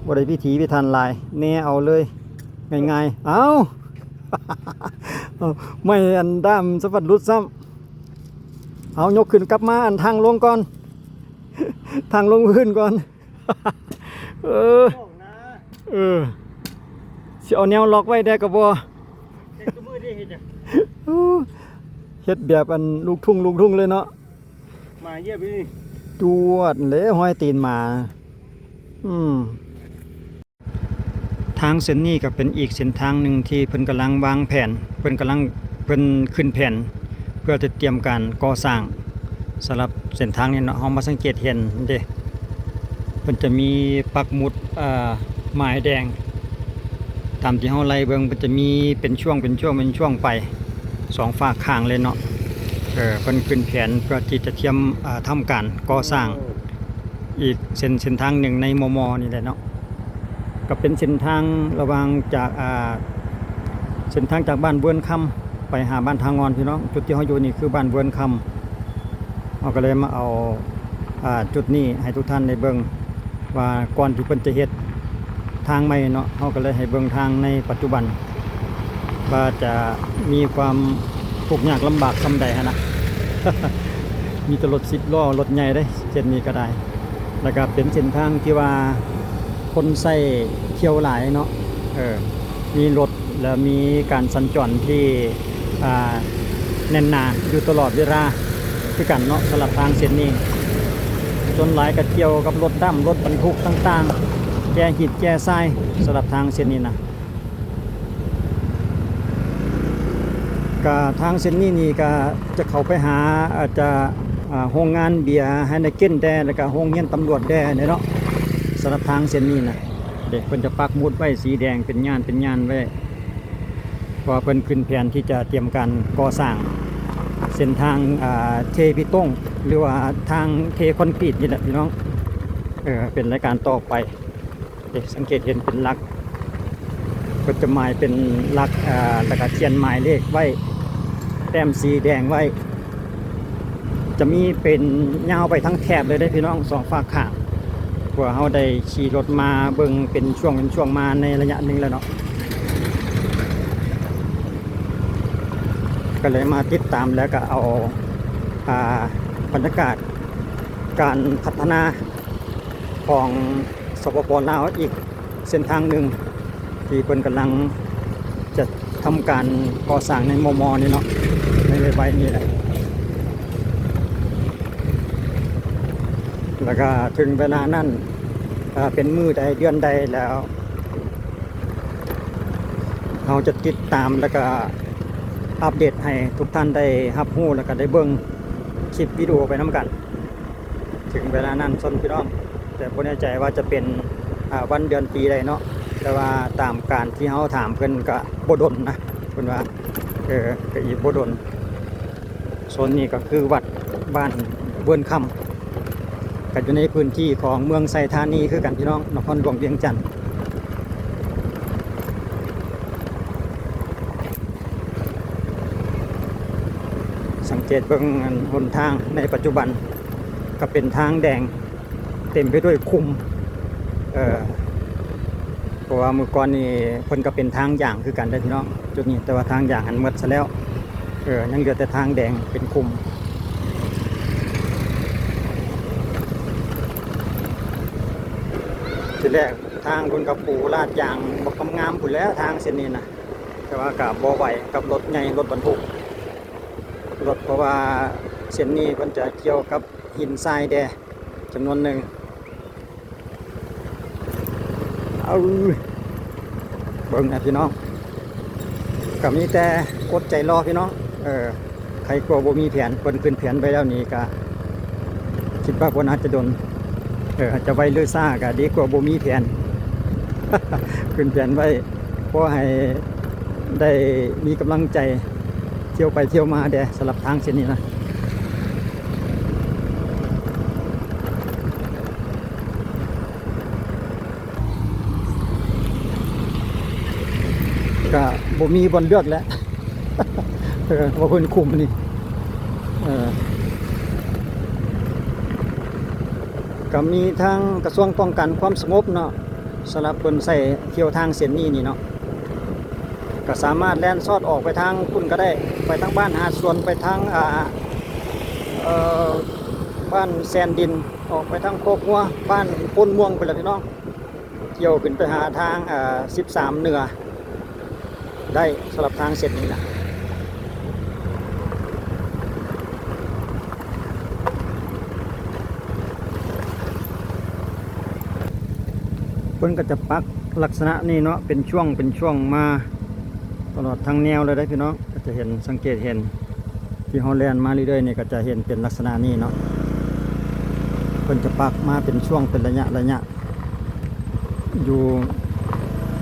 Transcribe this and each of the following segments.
ບໍ່ໄດ້ພິຖີພິຖັນຫຼາຍ ແນເອົາເລີຍ ງ່າຍໆ. ເອົ້າ ເອົ້າ ໄມ້ອັນດ້າມສະບັດຫຼຸດຊ້ຳ. ເອົາ ຍົກຂຶ້ນກັບມາ ອັນທາງລົງກ່ອນ ທາງລົງພື້ນກ່ອນ. ເອີ ເອີ ຊິເອົາແນວລັອກໄວ້ແດ່ກໍບໍ່ ເຮັດແບບອັນລູກທຸ່ງ ລູກທຸ່ງເລີຍເນາະ. ໝາຢຽບນີ້ ຈວດເລີຍ ຮອຍຕີນໝາ. ອືມ ທາງເສັ້ນນີ້ກໍເປັນອີກເສັ້ນທາງໜຶ່ງທີ່ເພິ່ນກຳລັງວາງແຜນ ເພິ່ນກຳລັງ ເພິ່ນຂຶ້ນແຜນ ເພື່ອຈະຕຽມການກໍ່ສ້າງສຳລັບເສັ້ນທາງນີ້ເນາະ. ເຮົາມາສັງເກດເຫັນເດ້ ເພິ່ນຈະມີປັກໝຸດ ເອີ ໝາຍແດງ ຕາມທີ່ເຮົາໄລ່ເບິ່ງ ເພິ່ນຈະມີເປັນຊ່ວງ ເປັນຊ່ວງ ເປັນຊ່ວງໄປ ສອງຟາກຂ້າງເລີຍເນາະ. ເອີ ເພິ່ນຂຶ້ນແຜນເພື່ອທີ່ຈະຕຽມ ເອີ ທຳການກໍ່ສ້າງ ອີກເສັ້ນ ເສັ້ນທາງໜຶ່ງໃນມໍ່ໆນີ້ແຫຼະເນາະ. ກໍເປັນເສັ້ນທາງລະຫວ່າງຈາກ ອ່າ ເສັ້ນທາງຈາກບ້ານເວີນຄຳໄປຫາບ້ານທ່າງ່ອນ ພີ່ນ້ອງ. ຈຸດທີ່ເຮົາຢູ່ນີ້ຄືບ້ານເວີນຄຳ. ເຮົາກໍເລີຍມາເອົາ ອ່າ ຈຸດນີ້ໃຫ້ທຸກທ່ານໄດ້ເບິ່ງວ່າ ກ່ອນທີ່ເພິ່ນຈະເຮັດທາງໃໝ່ເນາະ ເຮົາກໍເລີຍໃຫ້ເບິ່ງທາງໃນປັດຈຸບັນ ວ່າຈະມີຄວາມທຸກຍາກລຳບາກສ່ຳໃດຫັ້ນນະ. ມີແຕ່ລົດສິບລໍ້ ລົດໃຫຍ່ເດ້ ເສັ້ນນີ້ກໍໄດ້. ແລ້ວກໍເປັນເສັ້ນທາງທີ່ວ່າຄົນໃຊ້ທ່ຽວຫຼາຍເນາະ ເອີ ມີລົດ ແລະ ມີການສັນຈອນທີ່ ອ່າ ແໜ້ນໜາຢູ່ຕະຫຼອດເວລາຄືກັນເນາະ ສຳລັບທາງເສັ້ນນີ້. ສ່ວນຫຼາຍກໍກ່ຽວກັບລົດດຳ ລົດບັນທຸກຕ່າງໆ ແກ່ຫີນແກ່ຊາຍ ສຳລັບທາງເສັ້ນນີ້ນະ. ກະທາງເສັ້ນນີ້ນີ້ກະຈະເຂົ້າໄປຫາ ອາດຈະ ອ່າ ໂຮງງານເບຍໄຮເນເກັນແດ່ ແລ້ວກະໂຮງຮຽນຕຳຫຼວດແດ່ເນາະ ສຳລັບທາງເສັ້ນນີ້ນະ. ເດ້ ເພິ່ນຈະປັກໝຸດໄວ້ສີແດງເປັນຍ່ານເປັນຍ່ານໄວ້ ເພາະວ່າເພິ່ນຂຶ້ນແຜນທີ່ຈະຕຽມການກໍ່ສ້າງເສັ້ນທາງ ອ່າ ເທເບຕົງ ຫຼືວ່າທາງເທຄອນກຣີດນີ້ແຫຼະພີ່ນ້ອງ. ເອີ ເປັນລາຍການຕໍ່ໄປ. ເດ້ ສັງເກດເຫັນເປັນຫຼັກ ເພິ່ນຈະໝາຍເປັນຫຼັກ ເອີ ແລ້ວກະຂຽນໝາຍເລກໄວ້ ແຕ້ມສີແດງໄວ້ ຈະມີເປັນຍາວໄປທັງແຖບເລີຍເດ້ພີ່ນ້ອງ ສອງຟາກຂ້າງ. ເພື່ອເຮົາໄດ້ຂີ່ລົດມາເບິ່ງເປັນຊ່ວງເປັນຊ່ວງມາໃນໄລຍະໜຶ່ງແລ້ວເນາະ ກໍເລີຍມາຕິດຕາມ ແລ້ວກໍເອົາ ອ່າ ບັນຍາກາດການພັດທະນາ ຂອງ ສປປ ລາວ ອີກເສັ້ນທາງໜຶ່ງ ທີ່ເພິ່ນກຳລັງຈະທຳການກໍ່ສ້າງໃນມໍ່ໆນີ້ເນາະ ໃນໄວໆນີ້ແຫຼະ. ແລ້ວກະເຖິງເວລານັ້ນ ເປັນມື້ໃດເດືອນໃດແລ້ວ ເຮົາຈະຕິດຕາມ ແລ້ວກະອັບເດດໃຫ້ທຸກທ່ານໄດ້ຮັບຮູ້ ແລ້ວກະໄດ້ເບິ່ງຄລິບວິດີໂອໄປນຳກັນ. ເຖິງເວລານັ້ນຊັ້ນພີ່ນ້ອງ ແຕ່ບໍ່ແນ່ໃຈວ່າຈະເປັນ ອ່າ ວັນເດືອນປີໃດເນາະ ແຕ່ວ່າຕາມການທີ່ເຮົາຖາມເພິ່ນກະບໍ່ດົນນະ ເພິ່ນວ່າ ເອີ ກະອີກບໍ່ດົນ. ໂຊນນີ້ກະຄືວັດບ້ານເວີນຄຳ ກະຢູ່ໃນພື້ນທີ່ຂອງເມືອງໄຊທານີຄືກັນພີ່ນ້ອງ ນະຄອນຫຼວງວຽງຈັນ. ສັງເກດເບິ່ງ ອັນ ຫົນທາງໃນປັດຈຸບັນ ກໍເປັນທາງແດງເຕັມໄປດ້ວຍຂຸມ ເອີ ເພາະວ່າມື້ກ່ອນນີ້ເພິ່ນກໍເປັນທາງຢາງຄືກັນເດ້ພີ່ນ້ອງ ຈຸດນີ້ ແຕ່ວ່າທາງຢາງຫັ້ນໝົດຊະແລ້ວ ເອີ ຍັງເຫຼືອແຕ່ທາງແດງເປັນຂຸມ. ທີແລກທາງເພິ່ນກໍປູລາດຢາງບັກງາມໆພຸ້ນແຫຼະ ທາງເສັ້ນນີ້ນະ. ແຕ່ວ່າກໍບໍ່ໄຫວກັບລົດໃຫຍ່ ລົດບັນທຸກລົດ ເພາະວ່າເສັ້ນນີ້ເພິ່ນຈະກ່ຽວກັບຫີນຊາຍແດ່ຈຳນວນໜຶ່ງ. ເອົາ ເບິ່ງນະພີ່ນ້ອງ ກໍມີແຕ່ອົດໃຈລໍພີ່ນ້ອງ ເອີ. ໃຄກວ່າບໍ່ມີແຜນ ເພິ່ນຂຶ້ນແຜນໄວ້ແລ້ວນີ້ກະຄິດວ່າບໍ່ໜ້າຈະດົນ ເອີ ອາດຈະໄວຫຼືຊ້າກະດີກວ່າບໍ່ມີແຜນ ຂຶ້ນແຜນໄວ້ ພໍໃຫ້ໄດ້ມີກຳລັງໃຈທ່ຽວໄປທ່ຽວມາແດ່ ສຳລັບທາງເສັ້ນນີ້ນະ. ກະບໍ່ມີບ່ອນເລືອກແຫຼະ ເອີ ວ່າເພິ່ນຄຸມນີ້ ເອີ ກະມີທາງກະຊວງປ້ອງກັນຄວາມສະຫງົບເນາະ ສຳລັບເພິ່ນໃຊ້ທ່ຽວທາງເສັ້ນນີ້ນີ້ເນາະ ກໍສາມາດແລ່ນຊອດອອກໄປທາງພຸ້ນກໍໄດ້ ໄປທາງບ້ານຫາດສວນ ໄປທາງ ອ່າ ເອີ ບ້ານແຊນດິນ ອອກໄປທາງໂຄກງົວ ບ້ານໂພນມ່ວງພຸ້ນແຫຼະພີ່ນ້ອງ ທ່ຽວຂຶ້ນໄປຫາທາງ ເອີ ສິບສາມເໜືອ ໄດ້ ສຳລັບທາງເສັ້ນນີ້ນະ. ເພິ່ນກໍຈະປັກລັກສະນະນີ້ເນາະ ເປັນຊ່ວງເປັນຊ່ວງມາຕະຫຼອດທັງແນວເລີຍເດ້ພີ່ນ້ອງ ກໍຈະເຫັນ ສັງເກດເຫັນ ທີ່ເຮົາແລ່ນມາເລື້ອຍໆນີ້ ກໍຈະເຫັນເປັນລັກສະນະນີ້ເນາະ ເພິ່ນຈະປັກມາເປັນຊ່ວງເປັນໄລຍະໄລຍະ ຢູ່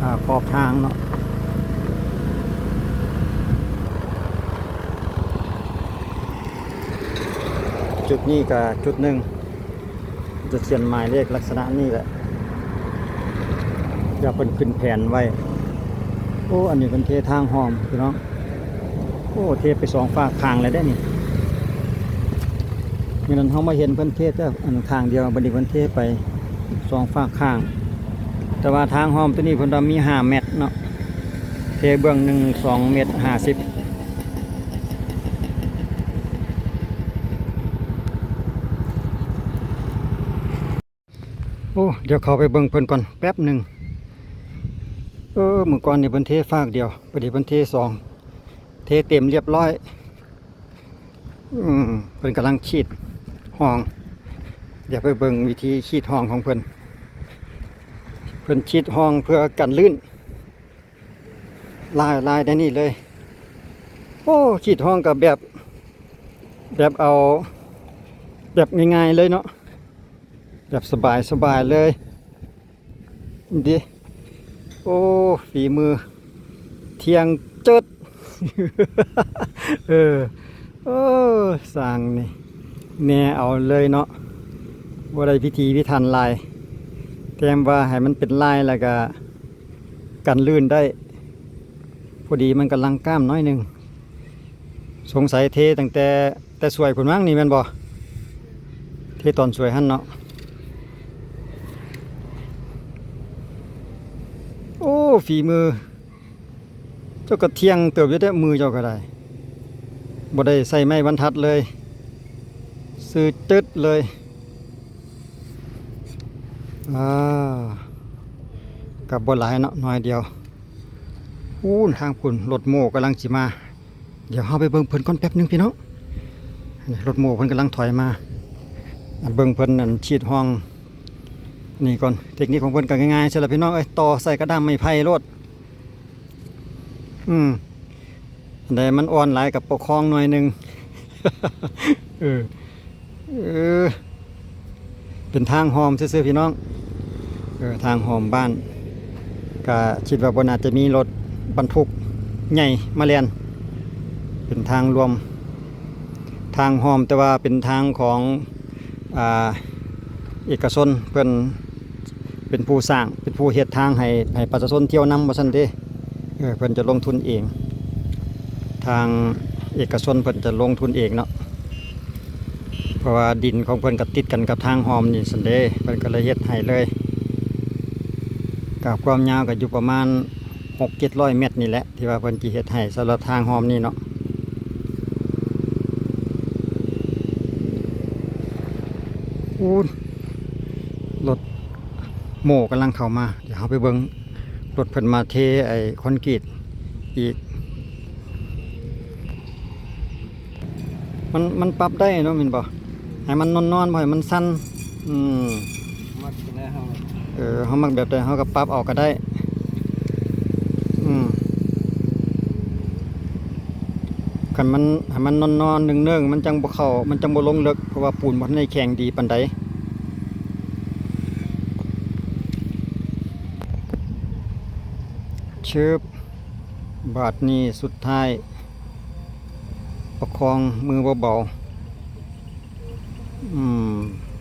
ອາ ຂອບທາງເນາະ. ຈຸດນີ້ກະຈຸດໜຶ່ງ ຈະຂຽນໝາຍເລກລັກສະນະນີ້ແຫຼະ ຢ່າເພິ່ນຂຶ້ນແຜນໄວ້. ໂອ້ ອັນນີ້ເພິ່ນເທທາງຮ່ອມພີ່ນ້ອງ. ໂອ້ ເທໄປສອງຟາກຂ້າງແລ້ວເດ້ນີ້. ມື້ນັ້ນເຮົາມາເຫັນເພິ່ນເທແຕ່ອັນຂ້າງດຽວ ບັດນີ້ເພິ່ນເທໄປສອງຟາກຂ້າງ. ແຕ່ວ່າທາງຮ່ອມໂຕນີ້ເພິ່ນວ່າມີຫ້າແມັດເນາະ ເທເບື້ອງໜຶ່ງສອງແມັດຫ້າສິບ. ໂອ້ ດຽວເຂົ້າໄປເບິ່ງເພິ່ນກ່ອນແປັບໜຶ່ງ. ເອີ ມື້ກ່ອນນີ້ເພິ່ນເທຟາກດຽວ ບັດນີ້ເພິ່ນເທສອງ ເທເຕັມລຽບຮ້ອຍ. ອືມ ເພິ່ນກຳລັງຂີດຮ່ອງ ດຽວໄປເບິ່ງວິທີຂີດຮ່ອງຂອງເພິ່ນ. ເພິ່ນຂີດຮ່ອງເພື່ອກັນລື່ນ ລາຍ ລາຍໃນນີ້ເລີຍ. ໂອ້ ຂີດຮ່ອງກໍແບບ ແບບເອົາ ແບບງ່າຍໆເລີຍເນາະ ແບບສະບາຍໆເລີຍເດ້. ໂອ້ ຝີມືທ່ຽງເຈີດ. ເອີ ໂອ້ ຊ່າງນີ້ແນ່ເອົາເລີຍເນາະ ບໍ່ໄດ້ພິຖີພິຖັນຫຼາຍ ແຕ່ວ່າໃຫ້ມັນເປັນລາຍ ແລ້ວກະກັນລື່ນໄດ້. ພໍດີມັນກຳລັງກ້າມໜ້ອຍໜຶ່ງ ສົງໄສເທຕັ້ງແຕ່ ແຕ່ສວຍພຸ້ນມັ້ງນີ້ແມ່ນບໍ່? ເທຕອນສວຍຫັ້ນເນາະ. ໂອ້ ຝີມື ເຈົ້າກໍທ່ຽງເຕີບຢູ່ເດ້ ມືເຈົ້າກໍໄດ້ ບໍ່ໄດ້ໃຊ້ໄມ້ບັນທັດເລີຍ ຊື່ເຕີດເລີຍ. ອ່າ ກໍບໍ່ຫຼາຍເນາະ ໜ້ອຍດຽວ. ປູ້ນ ທາງພຸ້ນ ລົດໂມ້ກຳລັງຊິມາ. ດຽວເຮົາໄປເບິ່ງເພິ່ນກ່ອນແປັບໜຶ່ງພີ່ນ້ອງ. ນີ້ ລົດໂມ້ເພິ່ນກຳລັງຖອຍມາ. ເບິ່ງເພິ່ນອັນ ສີດຮ່ອງນີ້ກ່ອນ. ເຕັກນິກຂອງເພິ່ນກໍງ່າຍໆ ຊັ້ນລະພີ່ນ້ອງເອີຍ ຕໍ່ໃສ່ກະດ້າມໄມ້ໄຜ່ໂລດ. ອືມ ອັນໃດມັນອ່ອນຫຼາຍກໍປະຄອງໜ້ອຍໜຶ່ງ. ເອີ ເອີ ເປັນທາງຮ່ອມຊື່ໆ ພີ່ນ້ອງ. ເອີ ທາງຮ່ອມບ້ານ ກະຄິດວ່າບໍ່ໜ້າຈະມີລົດບັນທຸກໃຫຍ່ມາແລ່ນ. ເປັນທາງລວມ ທາງຮ່ອມ ແຕ່ວ່າເປັນທາງຂອງ ອ່າ ເອກະຊົນ ເພິ່ນເປັນຜູ້ສ້າງ ເປັນຜູ້ເຮັດທາງໃຫ້ ໃຫ້ປະຊາຊົນທ່ຽວນຳວ່າຊັ້ນເດ້. ເອີ ເພິ່ນຈະລົງທຶນເອງ ທາງເອກະຊົນເພິ່ນຈະລົງທຶນເອງເນາະ ເພາະວ່າດິນຂອງເພິ່ນກໍຕິດກັນກັບທາງຮ່ອມນີ້ຊັ້ນເດ້ ເພິ່ນກໍເລີຍເຮັດໃຫ້ເລີຍ. ກໍຄວາມຍາວກໍຢູ່ປະມານຫົກເຈັດຮ້ອຍແມັດນີ້ແຫຼະ ທີ່ວ່າເພິ່ນຊິເຮັດໃຫ້ສຳລັບທາງຮ່ອມນີ້ເນາະ. ອູ້ນ ລົດໂມ້ກຳລັງເຂົ້າມາ ດຽວເຮົາໄປເບິ່ງລົດເພິ່ນມາເທໄອ້ຄອນກຣີດອີກ. ມັນ ມັນປັບໄດ້ເນາະ ແມ່ນບໍ່? ໃຫ້ມັນນອນໆ ບໍ່ໃຫ້ມັນສັ່ນ. ອືມ ມັກແນວເຮົາ ເອີ ເຮົາມັກແບບໃດເຮົາກໍປັບເອົາກໍໄດ້. ອືມ ຄັນມັນ ໃຫ້ມັນນອນໆ ເນີງໆ ມັນຈັ່ງບໍ່ເຂົ້າ ມັນຈັ່ງບໍ່ລົງເລິກ ເພາະວ່າປູນບໍ່ທັນໄດ້ແຂງດີປານໃດ. ຊຶບ ບາດນີ້ສຸດທ້າຍ ປະຄອງມືເບົາໆ. ອືມ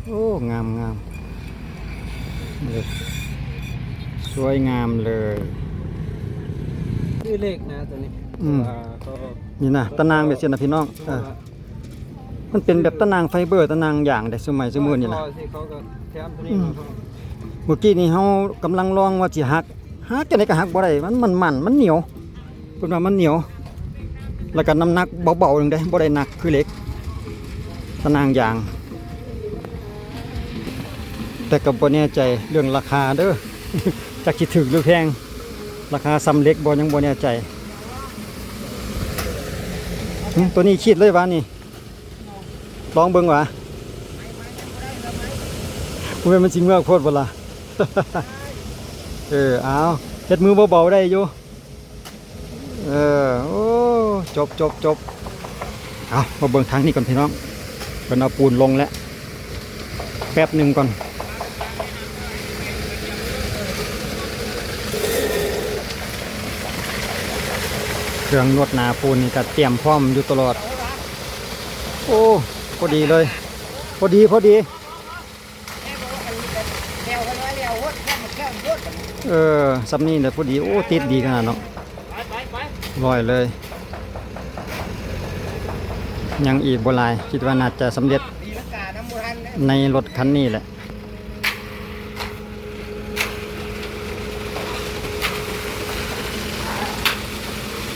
ໂອ້ ງາມໆ ເລີຍ ສວຍງາມເລີຍ. ຊື່ເລກນະໂຕນີ້ ອືມ ນີ້ນະ ຕາໜ່າງແບບຊີ້ນະພີ່ນ້ອງ. ເອີ ມັນເປັນແບບຕາໜ່າງໄຟເບີ ຕາໜ່າງຢາງເດ້ ສົມໄໝຊຸມື້ນີ້ນະ. ເຂົາກໍແຖມໂຕນີ້ ອືມ ມາ. ເມື່ອກີ້ນີ້ເຮົາກຳລັງລອງວ່າຊິຫັກ ຫັກຈັ່ງໃດກໍຫັກບໍ່ໄດ້ ມັນ ມັນ ມັນ ມັນໜຽວ ເພິ່ນວ່າມັນໜຽວ ແລ້ວກໍນ້ຳໜັກເບົາໆໜຶ່ງເດ້ ບໍ່ໄດ້ໜັກຄືເຫຼັກ ຕະໜ່າງຢາງ. ແຕ່ກໍບໍ່ແນ່ໃຈເລື່ອງລາຄາເດີ້ ຈັກຊິຖືກຫຼືແພງ ລາຄາສ່ຳເຫຼັກບໍ່ ຍັງບໍ່ແນ່ໃຈ. ຫຶ ໂຕນີ້ຂີດເລີຍຫວານີ້? ລອງເບິ່ງຫວາ ບໍ່ແມ່ນມັນຊິເມືອກໂພດບໍ່ລະ? ເອີ ເອົາ ເຮັດມືເບົາໆໄດ້ຢູ່. ເອີ ໂອ້ ຈົບ ຈົບ ຈົບ. ເອົາ ມາເບິ່ງທາງນີ້ກ່ອນພີ່ນ້ອງ ເພິ່ນເອົາປູນລົງແລ້ວ ແປັບໜຶ່ງກ່ອນ. ເຄື່ອງນວດໜ້າປູນນີ້ກໍຕຽມພ້ອມຢູ່ຕະຫຼອດ. ໂອ້ ພໍດີເລີຍ ພໍດີ ພໍດີ. ເອີ ສ່ຳນີ້ແຫຼະພໍດີ. ໂອ້ ຕິດດີຂະໜາດເນາະ ຮ້ອຍເລີຍ. ຍັງອີກບໍ່ຫຼາຍ ຄິດວ່າໜ້າຈະສຳເລັດໃນລົດຄັນນີ້ແຫຼະ.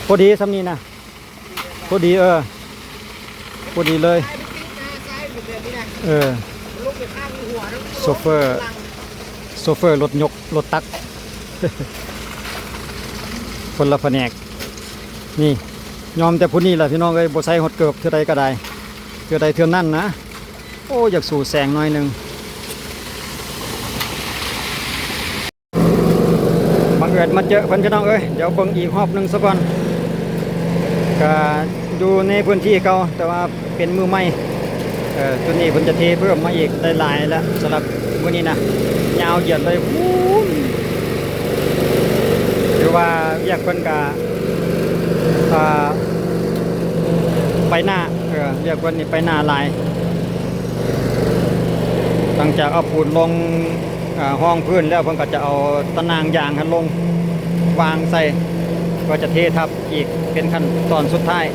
ພໍດີສ່ຳນີ້ນະ. ພໍດີ ເອີ ພໍດີເລີຍ. ເອີ ໂຊເຟີ ໂຊເຟີລົດຍົກ ລົດຕັກ ຄົນລະພະແນກ. ນີ້ ຍອມແຕ່ຜູ້ນີ້ລະພີ່ນ້ອງເອີຍ ບໍ່ໃສ່ຮອດເກີບ ເທື່ອໃດກໍໄດ້ ເທື່ອໃດເທື່ອນັ້ນນະ. ໂອ້ ຢາກສູ້ແສງໜ້ອຍໜຶ່ງ. ບັງເອີນມາເຈີເພິ່ນພີ່ນ້ອງເອີຍ ດຽວເບິ່ງອີກຮອບໜຶ່ງສາກ່ອນ. ກະຢູ່ໃນພື້ນທີ່ເກົ່າ ແຕ່ວ່າເປັນມື້ໃໝ່. ເອີ ຈຸດນີ້ເພິ່ນຈະເທເພີ່ມມາອີກໄດ້ຫຼາຍແລ້ວ ສຳລັບມື້ນີ້ນະ ຍາວຢຽດເລີຍ. ໂອ້ ຖືວ່າວຽກເພິ່ນກະ ອ່າ ໄປໜ້າ ເອີ ວຽກເພິ່ນນີ້ໄປໜ້າຫຼາຍ. ຫຼັງຈາກເອົາປູນລົງ ອ່າ ຮອງພື້ນແລ້ວ ເພິ່ນກໍຈະເອົາຕະໜ່າງຢາງຫັ້ນລົງວາງໃສ່ ກໍຈະເທທັບອີກເປັນຂັ້ນຕອນສຸດທ້າຍ.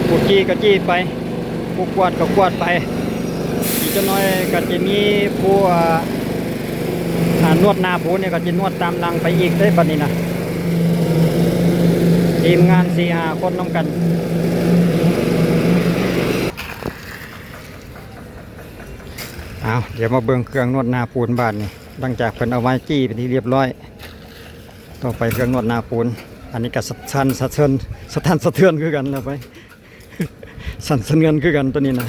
ຜູ້ຈີ້ກໍຈີ້ໄປ ຜູ້ກວາດກໍກວາດໄປ. ອີກຈັກໜ້ອຍກໍຈະມີຜູ້ ອ່າ ອ່າ ນວດໜ້າປູນນີ້ກໍຈະນວດຕາມຫຼັງໄປອີກເດ້ບັດນີ້ນະ ທີມງານສີ່ຫ້າຄົນນຳກັນ. ເອົາ ດຽວມາເບິ່ງເຄື່ອງນວດໜ້າປູນບາດນີ້ ຫຼັງຈາກເພິ່ນເອົາໄມ້ຈີ້ເປັນທີ່ລຽບຮ້ອຍ. ຕໍ່ໄປເຄື່ອງນວດໜ້າປູນ ອັນນີ້ກໍສະ ສັ່ນສະເທືອນ ສະທ້ານສະເທືອນຄືກັນແລ້ວໄປ. ສັ່ນສະເທືອນຄືກັນໂຕນີ້ນະ.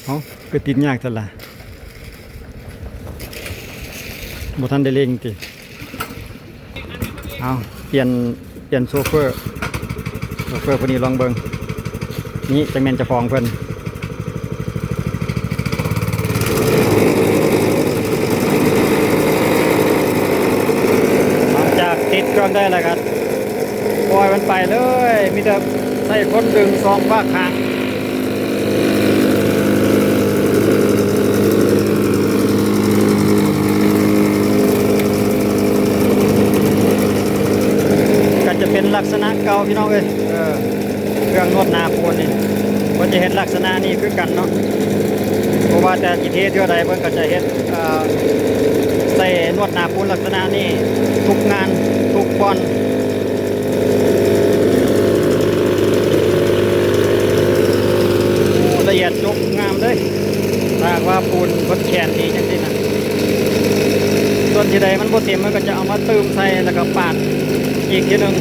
ເອົ້າ ຄືຕິດຍາກແທ້ລະ ບໍ່ທັນໄດ້ເລັ່ງຕິ. ເອົາ ປ່ຽນ ປ່ຽນໂຊເຟີ ໂຊເຟີຜູ້ນີ້ລອງເບິ່ງ. ນີ້ຈັ່ງແມ່ນເຈົ້າຂອງເພິ່ນ. ຫຼັງຈາກຕິດເຄື່ອງໄດ້ແລ້ວກໍປ່ອຍມັນໄປເລີຍ ມີແຕ່ໃຊ້ຄົນດຶງສອງຟາກຂ້າງ. ກໍຈະເປັນລັກສະນະເກົ່າພີ່ນ້ອງເອີຍ. ເອີ ເຄື່ອງນວດໜ້າປູນນີ້ ເພິ່ນຈະເຮັດລັກສະນະນີ້ຄືກັນເນາະ ບໍ່ວ່າແຕ່ຊິເທເທື່ອໃດ ເພິ່ນກໍຈະເຮັດ ເອີ ໃສ່ນວດໜ້າປູນລັກສະນະນີ້ທຸກງານທຸກບ່ອນ. ລະອຽດຈົບງາມເດ້ ຖ້າຫາກວ່າປູນເພິ່ນແຂນດີຈັ່ງຊີ້ນະ. ສ່ວນທີ່ໃດມັນບໍ່ເຕັມ ມັນກໍຈະເອົາມາຕື່ມໃສ່ ແລ້ວກໍປາດອີກເທື່ອໜຶ່ງ.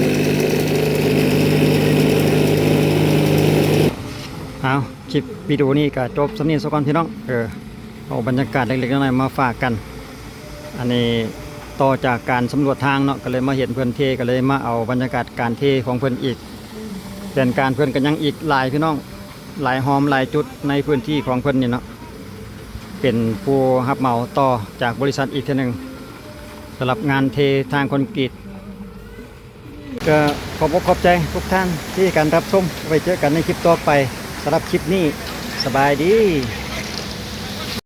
ເອົາ ຄລິບວິດີໂອນີ້ກໍຈົບສ່ຳນີ້ສາກ່ອນພີ່ນ້ອງ. ເອີ ເອົາບັນຍາກາດເລັກໆນ້ອຍໆມາຝາກກັນ. ອັນນີ້ຕໍ່ຈາກການສຳຫຼວດທາງເນາະ ກໍເລີຍມາເຫັນເພິ່ນເທ ກໍເລີຍມາເອົາບັນຍາກາດການເທຂອງເພິ່ນອີກ. ແຜນການເພິ່ນກໍຍັງອີກຫຼາຍພີ່ນ້ອງ ຫຼາຍຮ່ອມຫຼາຍຈຸດໃນພື້ນທີ່ຂອງເພິ່ນນີ້ເນາະ ເປັນຜູ້ຮັບເໝົາຕໍ່ຈາກບໍລິສັດອີກເທື່ອໜຶ່ງ ສຳລັບງານເທທາງຄອນກຣີດ. ກໍຂອບອົກຂອບໃຈທຸກທ່ານທີ່ໃຫ້ການຮັບຊົມ. ໄວ້ເຈີກັນໃນຄລິບຕໍ່ໄປ. ສຳລັບຄລິບນີ້ ສະບາຍດີ.